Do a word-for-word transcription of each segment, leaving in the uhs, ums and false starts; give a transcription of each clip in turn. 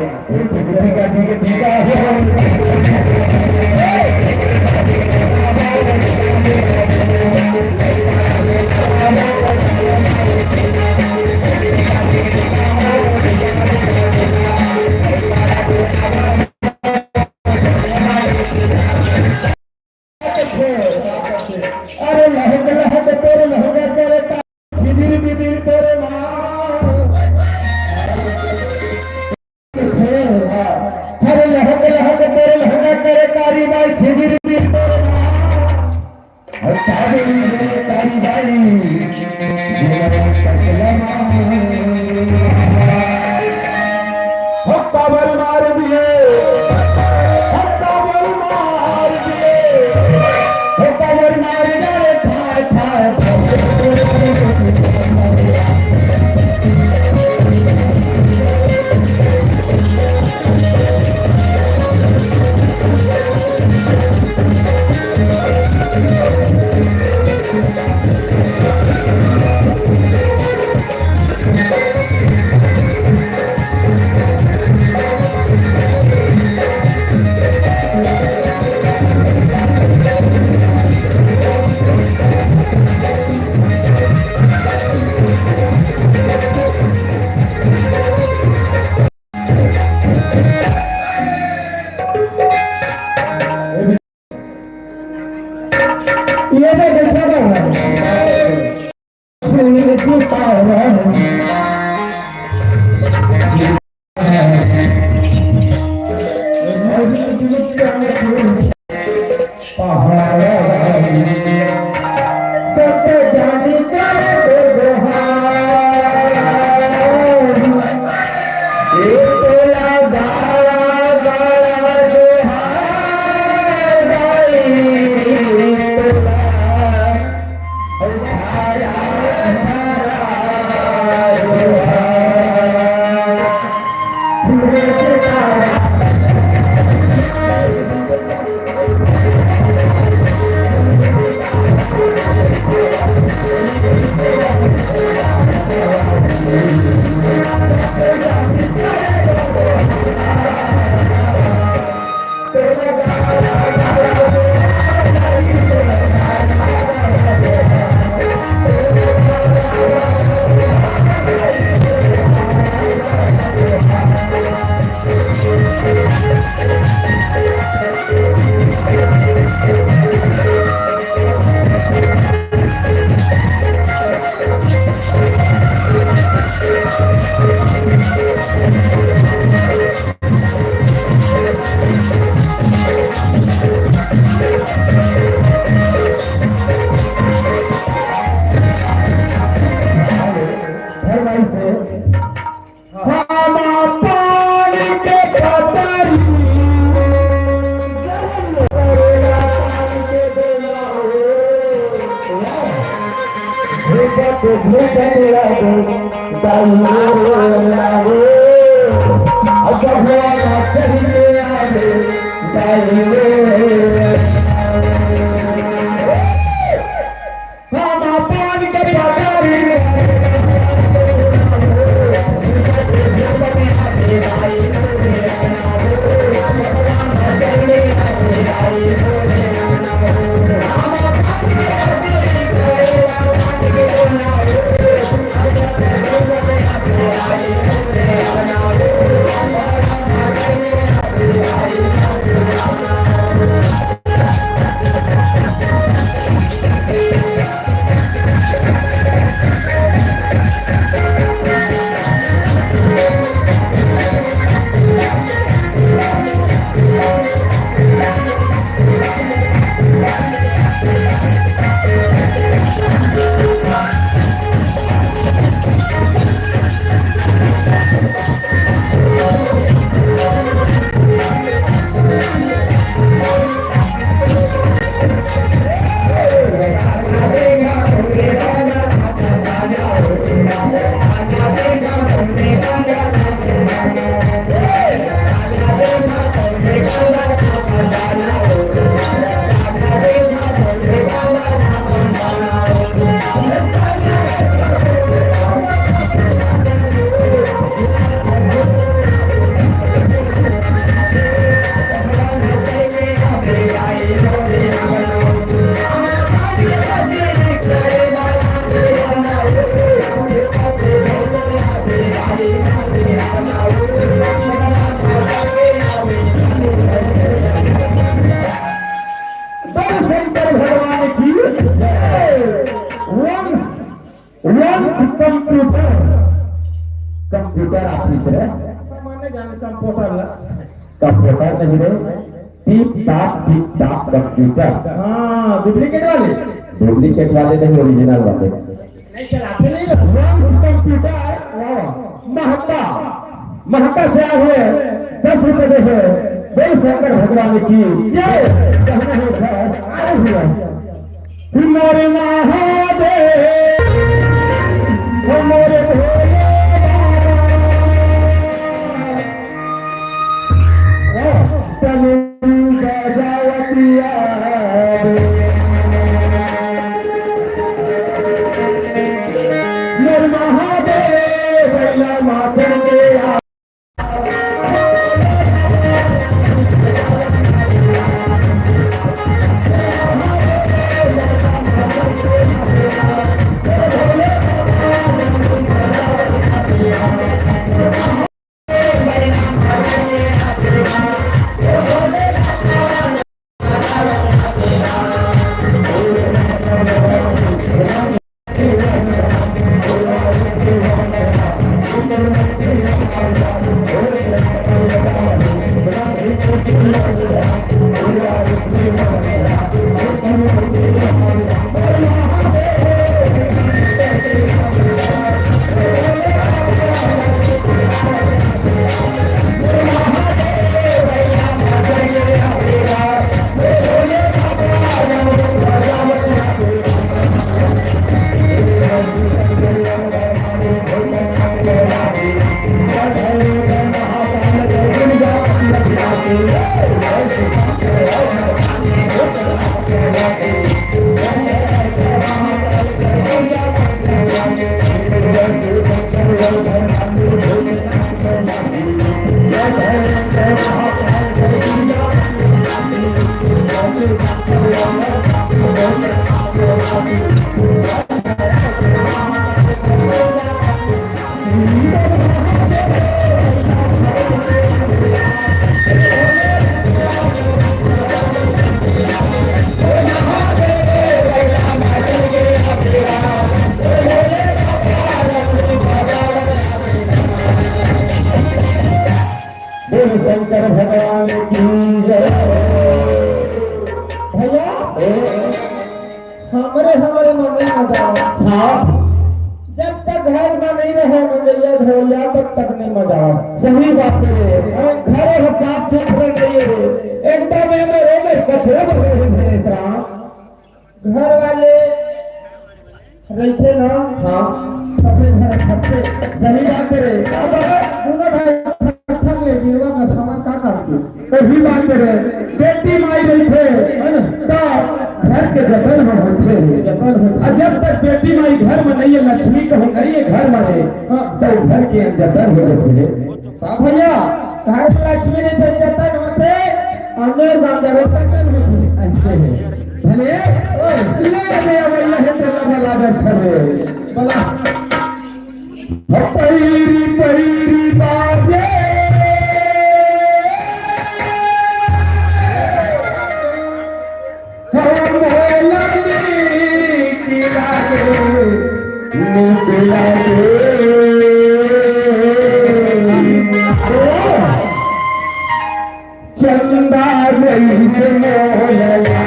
अरे लहक लहक तोर लहंगा करे ता छिदिर बिदिर तोरे माँ। अरे लहक लहक तोर लहंगा करे तारी बाई छिदिर बिदिर तोरे माँ। अरे तारी बाई, तारी बाई, मेरा तसला माँ। हत्ता बल मार दिए, हत्ता बल मार दिए, हत्ता बल मार डाले ठाय ठाय। ये तो देखा था। हम पान के पतरी, जल करेला पान के बेला हो। धूपत धूपत लागो, दाई रे लागो। जब हुआ ना चढ़ के आवे, दाई रे। कंप्यूटर ला। कंप्यूटर नहीं रे, tip top, tip top computer. हाँ, डुप्लीकेट वाले। डुप्लीकेट वाले नहीं, ओरिजिनल वाले। नहीं चलाते नहीं हो। वंश कंप्यूटर, वाह। महका, महका से आए हैं, दस रुपए दे हैं। बोल शंकर भगवान की जय। कहना है उद्धार, आए हुए। मोरे महादेव, मोरे भोले बाबा। तनु बजावतिया। मोर महादेव, बैला माथन के आ। बोल शंकर भगवान की जय। भैया, ए? हमरे, हमरे मन में मजा आवा। हाँ। जब तक घर में नहीं रहे मंगैया धोइया, तब तक नहीं मजा आवा। सही बात है। हाँ। घरे ह साफ सुथरा नहीं है। एकदम एमे ओमे कचरा भरे हैं राम। घर वाले रहिथे ना, हाँ। अपने घर खटथे। सही बात है रे। अब दोनों भाई खटक ले, बीरवा का सामान का काटथे? सही बात है रे। बेटी माई रहिथे, है ना? तो घर के जतन ह होथे। जतन होथे। और जब तक बेटी माई घर में नहीं है, लक्ष्मी कहूँ नहीं है घर में रे, हाँ। तो घर के जतन हो जाथे। का भैया, घर लक्ष्मी नहीं थे, जतन होथे, अंदर जान जावे, जतन होथे। ऐसे है। भले, ओए, ले ले, अब यह तो लगा, लगा, लगा, बोला। पैरी, पैरी बाजे। हम भोला जी की लागे, नीक लागे। चंदा जैसे मोहला।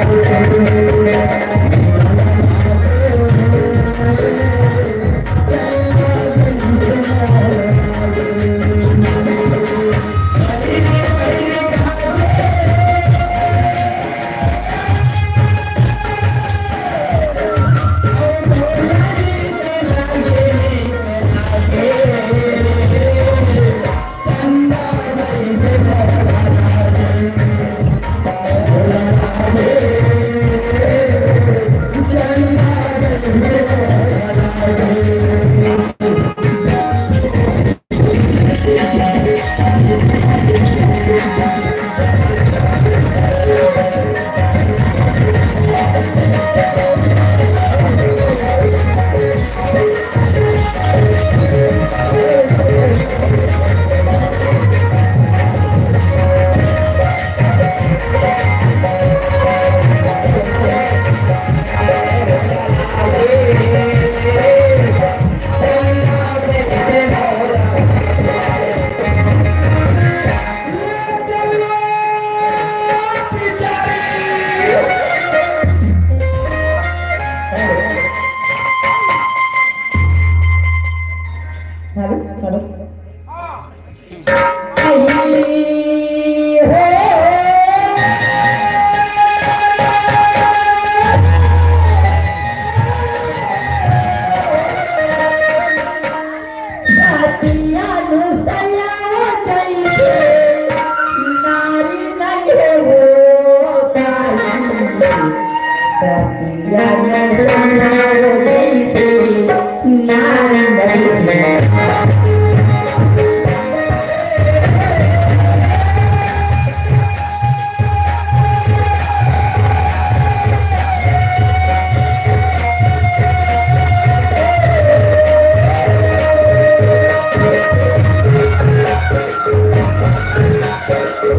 अरे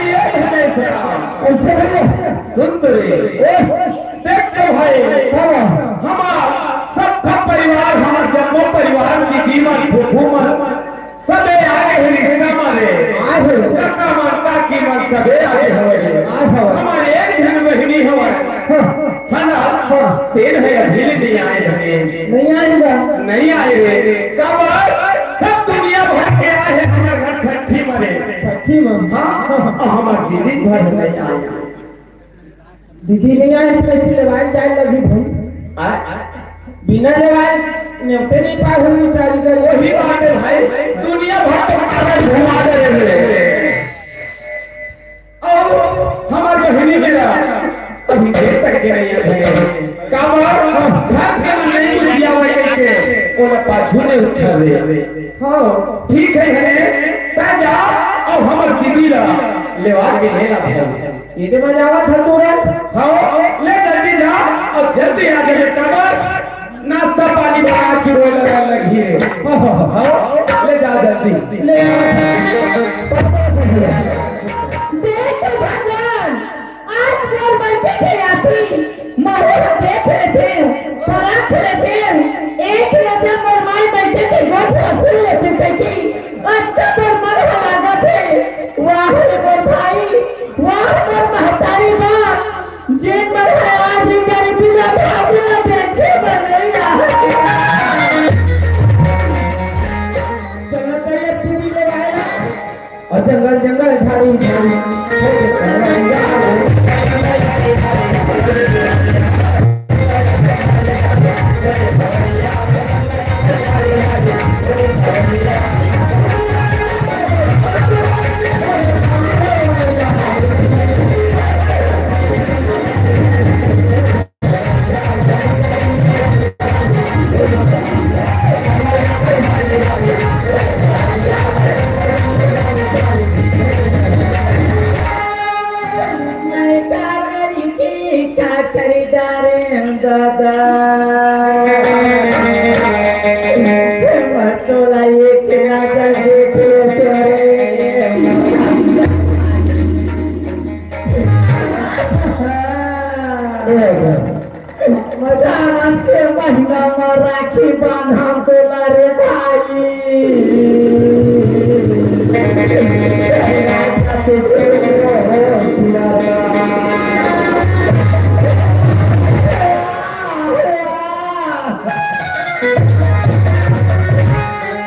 ये धनेश राम, सुन तो रे। देख तो भाई, हमार सबका परिवार, हमार जम्मो परिवार, दीदी मन, फूफू मन, सबे आगे हे रिश्ता मारे। आए हो। काका मन, काकी मन सबे आगे हवय। आए हो। हमारे एक झन बहिनी हवय। हाँ। है ना? हाँ। तेन हे अभी ले नहीं आए हमें। नहीं आए गा। नहीं आए रे। काबर? सब दुनिया भर के आए हे हमारे घर छट्ठी मारे। छट्ठी मारे। हाँ। अब हमार दीदी घर नहीं आए। दीदी नहीं आए तो कैसे लेवाए जाए लगी भाई? आए? बिना लेवाए नेवते नहीं पाए हुई बेचारी का। वही बात है भाई, दुनिया भर तो कागज घुमा दे रहे हैं। और हमार बहिनी मेरा अभी देर तक के नहीं आए हैं। काबर? घर के मन नहीं कुछ किया हुआ करके, ओला पाछू नहीं उठा दे। हाँ। ठीक है, है, ता जा, और हमार दीदी ला लेवा के ले आ भाई। ये दे बजावा था तुरंत। हाँ, ले जल्दी जा, और जल्दी आ जाए, काबर नाश्ता पानी बना के रोए लगा लगी है। हाँ, ले जा जल्दी। ले आ। देख तो भगवान, आज मोर बइठे के आती, महू ह देख लेते, परख लेते, एक नजर मोर माई बइठे के गोठ ला सुन लेते, कहिके अतका मोर मन ह लागत हे। वाह रे मोर भाई, वाह मोर महतारी बा, जेन मन ह आज ही गरीबी ला भावना देखे बर नहीं आए। चलना चाहिए टीवी लगाए ला। और जंगल जंगल झाड़ी झाड़ी। मैं का करी के का करी डारे दादा, मैं तोला एक नजर देख लो तोरे। सावन के महीना में राखी बांधम तोला रे भाई।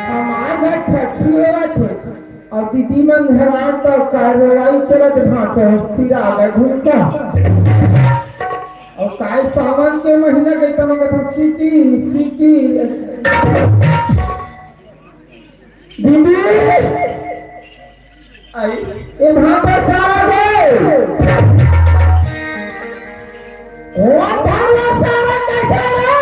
हमार घर छठी होवत हे। अउ दीदी मन घर आए त कार्रवाई चलत भांटो फिर आ गए घूमता। अउ काय सावन के महीना के तमा कथा सिटी सिटी। दीदी आई। ए भांटो सारा दे। ओ भांटो सारा कैसे रे?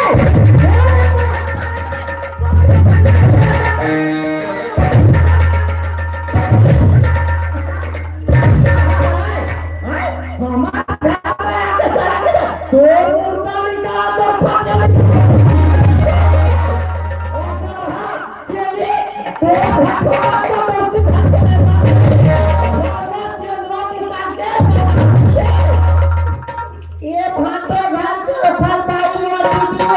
ये भांटो घर के ओखर बाई मोर दीदी हो।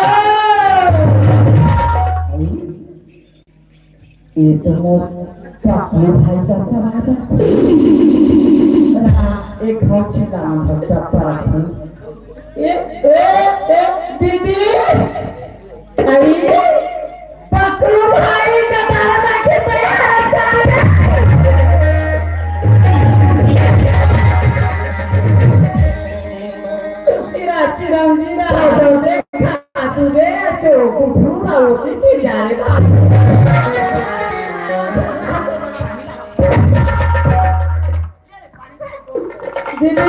ये तो मोर पकलू भाई का सवाल है। एक घर चिल्ला हम सब चप्पा रखी। ए, ए, ए, दीदी। अरे, पकलू भाई का दादा के तैयार है। सिरा चिरंजी रहा तो देखा। आ, तू दे, चो, कुठू ना होती तेरी, अरे बाप। दीदी,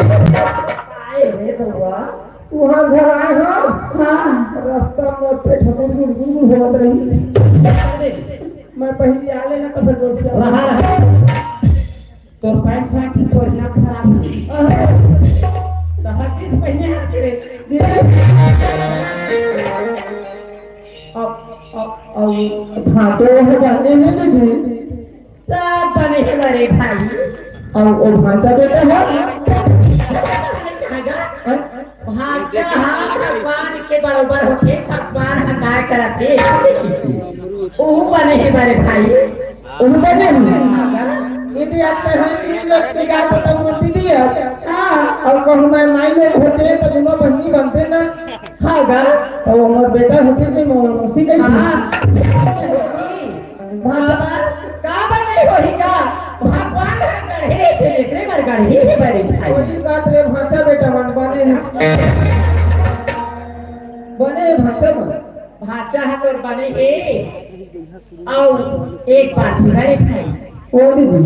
आए रे बउआ। तुहां घर आए हो? हाँ। रास्ता में पेट हमर गुड़गुड़ होत रही। मैं पहले आ लेना तो फिर बोल रहा, रहा। तोर पैंट वैंट ही तोर ना खराब हुई। तो हर चीज पहले हाथ रे। अब, अब, अब भांटो हो जाने हैं दीदी। सब बने हैं बड़े भाई। अब वो भांचा बेटा है। भांचा हा भगवान के बरोबर होथे, भगवान हा काय करत हे। ओहू बने हे बड़े भाई। ओहू बने हे। यदि आप कहें कि लोग के जात तो वो दीदी है। हाँ। और कहूँ मैं माई लोग होते तो दोनों बहनी बनते ना। हाँ गा। तो वो हमार बेटा होते थे, मौसी कही थी। हाँ। बाबा, का बने होही का? भगवान ह गढ़े के लेकरे बर गढ़े ही बड़े भाई। वही बात रे, भांचा बेटा मन बने हैं। बने हैं भांचा मन। भांचा है तोर बने हे। अउ एक बात है भाई। ओ दीदी।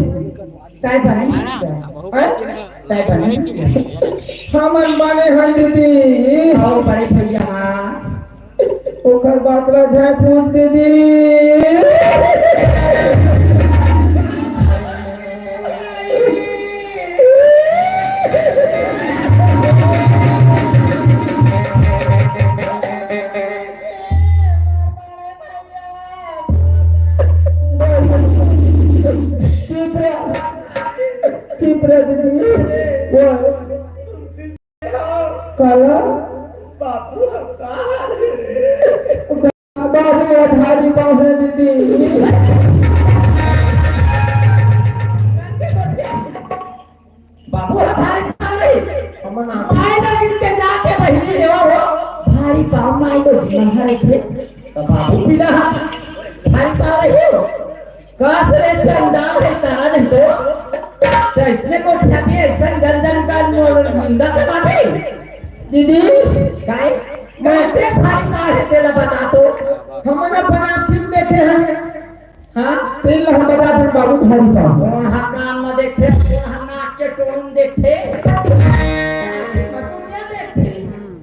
काय बने? हैं? काय बने? हमन बने हन दीदी। अउ बड़े भैया हाँ। ओकर बात ला झन पूछ दीदी। चुप रह, चुप रह दीदी। वो काला? बाबू, हम कहाँ आ गए रे? बाबू, ये भारी पाँव है दीदी। बाबू, ये भारी पाँव नहीं। हम ना। भाई ना गिन के जाके बहिनी लेवा हो। भारी पाँव माई तो जीवन है थे। तो बाबू पीला है। भारी पाँव रही हो। कस रे चंडाल है तारा नहीं तो। तो इसमें को छापी ऐसा जन जन का निंदा तो बात है। दीदी, काय? कैसे भारी पाँव है तेला बता तो। हमन अपन आँखी में देखे हैं। हाँ? तेल हम बता दे बाबू भारी पाँव। कौन हा कान में देखते, कौन हा नाक के टोन देखते। दुनिया देखते।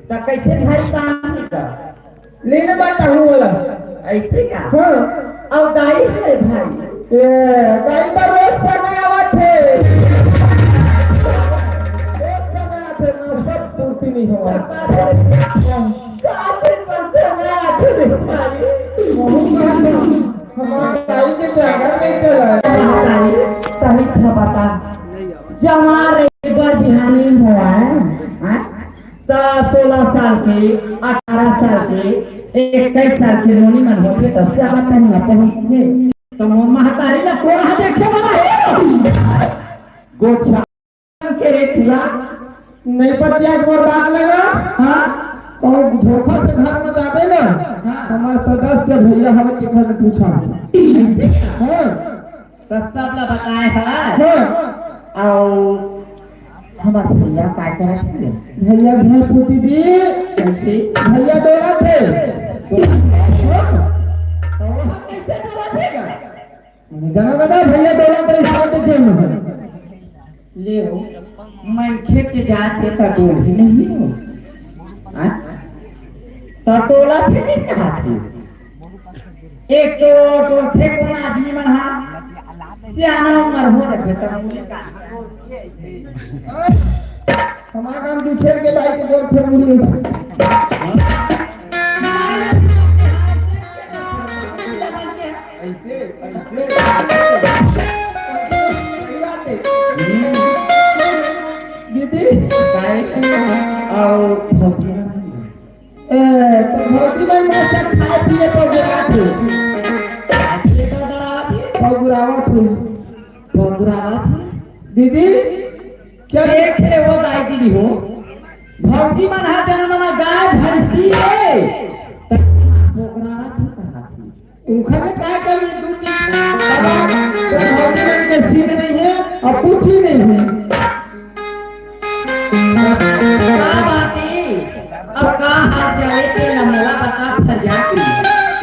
तो कैसे भारी पाँव है का? लेने बात आहू वाला। ऐसे का? हाँ। अउ दाई है भाई। ए, दाई बा रोज समय आवत है। रोज समय आवत है, ना सब पूर्ति नहीं हुआ। सात दिन पर समय आवत है भाई। वहू बात है। हमार दाई के जागर नहीं चला। दाई, सही था बता। जवान रहे बर बिहानी हुआ है। हाँ? त सोलह साल के, अठारह साल के, इक्कीस साल के नोनी मन होथे, त सब अपन अपन होथे। त मोर महतारी ला कोन ह देखे वाला हे? गोठिया के रे चूड़ा। नहीं पतिया के मोर बात लगा। हाँ? तो धोखा से घर में जाबे ना, हाँ। हमार सदस्य भैया हवे के घर में पूछा। हाँ। त सब ला बताए हस। हाँ। अउ हमर भैया का करत हे? भैया घर फूटी दी। कैसे? भैया डोलत हे। हाँ। त वहाँ कैसे डोलत हे गा? जना दादा भैया डोलत हे, इस बात के में। ले हो, मनखे के जात के त डोल ही नहीं हो। हाँ? त डोलत हे नहीं कहा थे? एक तो डोलथे कोन आदमी मन हा, सियाना उमर हो रखे तब। हमार काम दूसर के भाई के डोलथे मुड़ी। ऐसे, ऐसे, ऐसे। सही बात है। हम्म। दीदी। काय? अउ भौजी मन हे। ए, त भौजी मन मस्त खाए पिए पगुरात हे। खाए पिए पगुरात हे? पगुरावत हे। पगुरावत हे? दीदी, चल। देख ले वो दाई दीदी हो। भौजी मन हा जनमना गाय भैंसी हे। त पगुरावत हे कहाथे। उखर ले का कमी? दू चीज। बाबा, तो भौजी मन के सींग नहीं है और पूछी नहीं है। का बात है? अब का हाल चाल है तेरा, मोला बता फरिया के।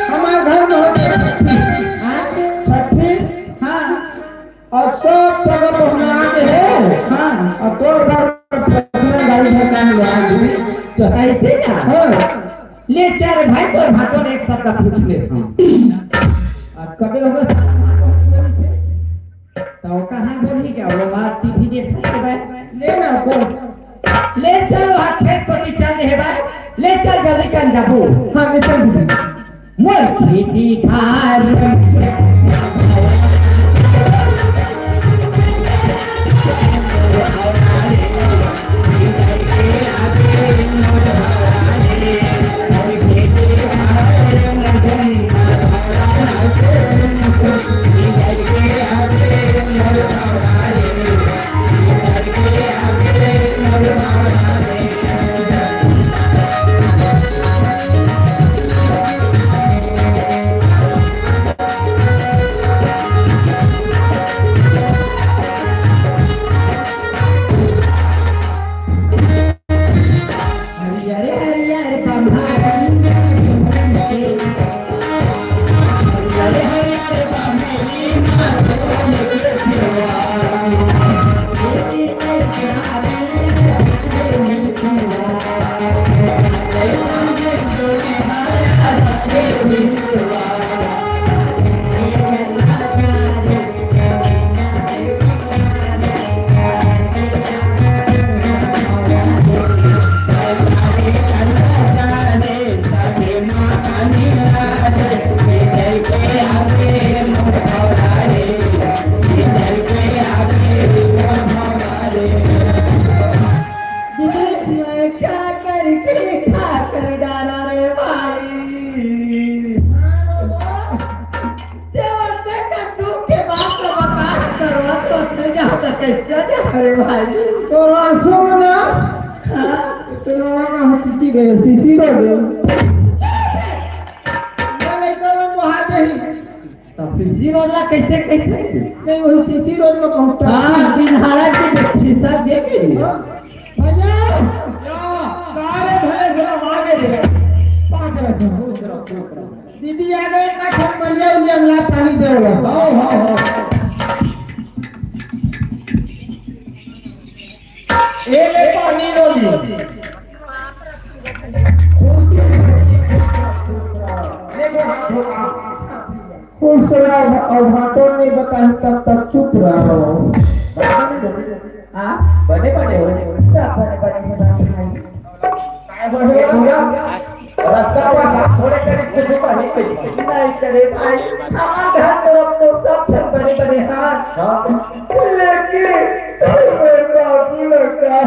हमारे घर में होते छठी। हाँ? छठी? हाँ। और सब जगह पहुना आते हैं। हाँ। और तोर घर में गाड़ी भर काम लगा दे। तो ऐसे क्या? हाँ। ले चल भाई, तोर भाटो ने एक शब्द पूछ ले। आज कबे होगा? तो कहाँ बोली क्या? वो बात टीवी देखते हैं भाई। ले ना, बोल। ले चल, वहाँ खेत को भी चल रहे भाई। ले चल, जल्दी कर जाबो। हाँ, ले चल दीदी। मोर खेती खार। मैं क्या करके खाकर डाला रे भाई। देवता का दुख के बात तो बता, करवा तो नहीं जाता, कैसे जा रे भाई? तो आंसू में ना, हाँ? तो ना हो, चिची गए, सीसी हो गए। ये लड़का लोग वहाँ नहीं। तो फिर जी रोड ला कैसे, कैसे? नहीं, वही सीसी रोड में पहुंचता है। हाँ, बिन्हारा के फिसल दे के। हाँ, भैया। या, सारे भले भले आगे बढ़ो। पाँच रखो, खुश रहो, खुश रहो। दीदी आ गए, का ठन बलिया उलिया मिला पानी दे रहा। हाँ, हाँ, हाँ। ए ले पानी लो ली। देखो, हाथ धो, हाथ। कुछ सुनाओ, अवधाटो नहीं बताई, तब तक चुप रहो। हाँ? बने बने हो। सब बने बने हैं भाई। ये पूरा रास्ता पर हाथ थोड़े कर इसके से पहले नहीं करे भाई। हमारे घर तरफ तो सब सब बने बने हाथ। हाँ। लेकिन मैं बाबू लगा।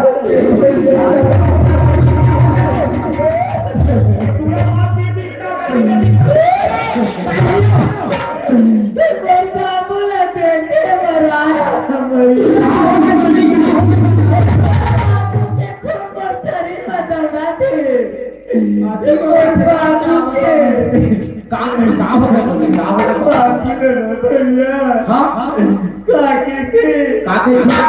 का, का हो गया तुमने? का हो गया? हाँ? का कहते? का कहते? हाँ?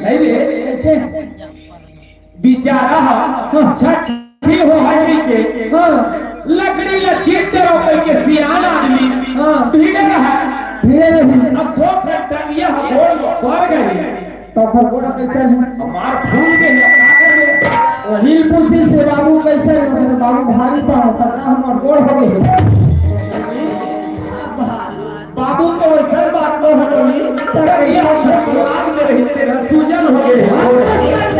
नहीं रे, बेचारा हा, छठी हो हटी के, हाँ। लकड़ी ला चीट डरो कह के सियान आदमी, हाँ। भिड़े रहा। भिड़े रही। अब थोक टंगिया हा गोड़ बढ़ गई। तो ओकर गोड़ कैसे है? हमार फूल के है, का करे? वही पूछी से बाबू कैसे है? बाबू भारी पाओ, पर ना हमार गोड़ हो गई। बाबू के वैसन बात न हो रही, तब ये हम लाग में रही, तेरा सूजन हो गए।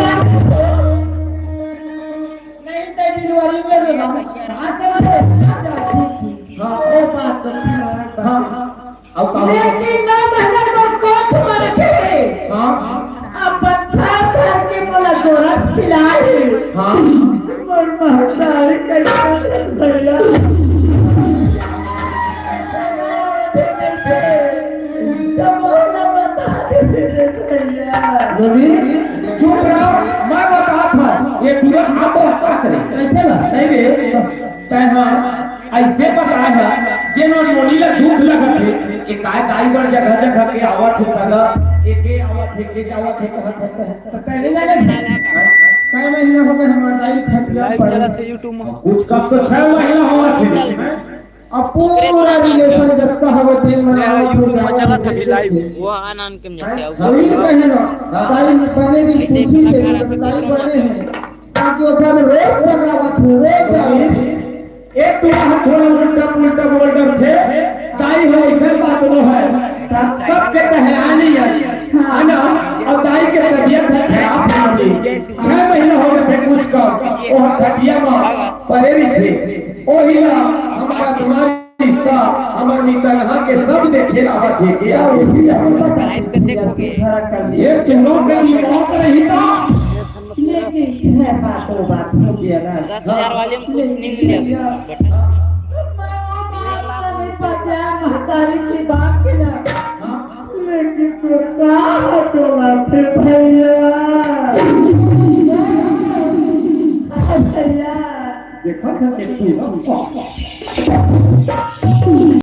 हाँ। मोर महतारी कइसे भैया? भैया। बोली, चुप रहो, मैं बतावत हँव। ये पूरा आप बात करे। कैसे ना? नहीं रे, तैं हाँ, अइसे बताए हे, जेन मोनी ला दुख लगत हे, ये काय दाई बर जगह जगह के आवत हे सगा, एके आवत हे, के जावत हे, कहत हे। तो पहले जाने थे। कै महीना हो गए हमारा दाई खटिया लाइव पर। चलत हे YouTube में। कुछ कम तो छह महीना होवत हे। अब पूरा रिलेशन जब का होवत हे, मैं YouTube में चलत हे अभी लाइव। वो आन आन के में जाके आओ। वही तो कहे ना, दाई बने की ऐसे खुशी से, कलाकार आते दाई तो बने हैं। ताकि ओकर में रोज सगावत हो, रोज जावत हो। एक तो बात थोड़ा उल्टा पुल्टा बोल डरथे, दाई हो, ऐसे बात नो हे। तब के पहचानी है, है ना? और दाई के तबीयत है खराब हो गई। छह महीना हो गए थे कुछ का, वो हम खटिया में पड़े रही थे। वही ना, हमारा तुम्हारा रिश्ता, हमारे नितनहा के सब देखे आवत हे, के आवत हे। ये तीनों के दिमाग रही था। लेकिन है बातों बात हो गया ना। दस हजार वाले में कुछ नहीं मिला। लेकिन भैया, मैं वो बात का नहीं पता, महतारी की बात के ना। लेकिन तो का हटोला थे भैया? भैया। देखा था कि तू ना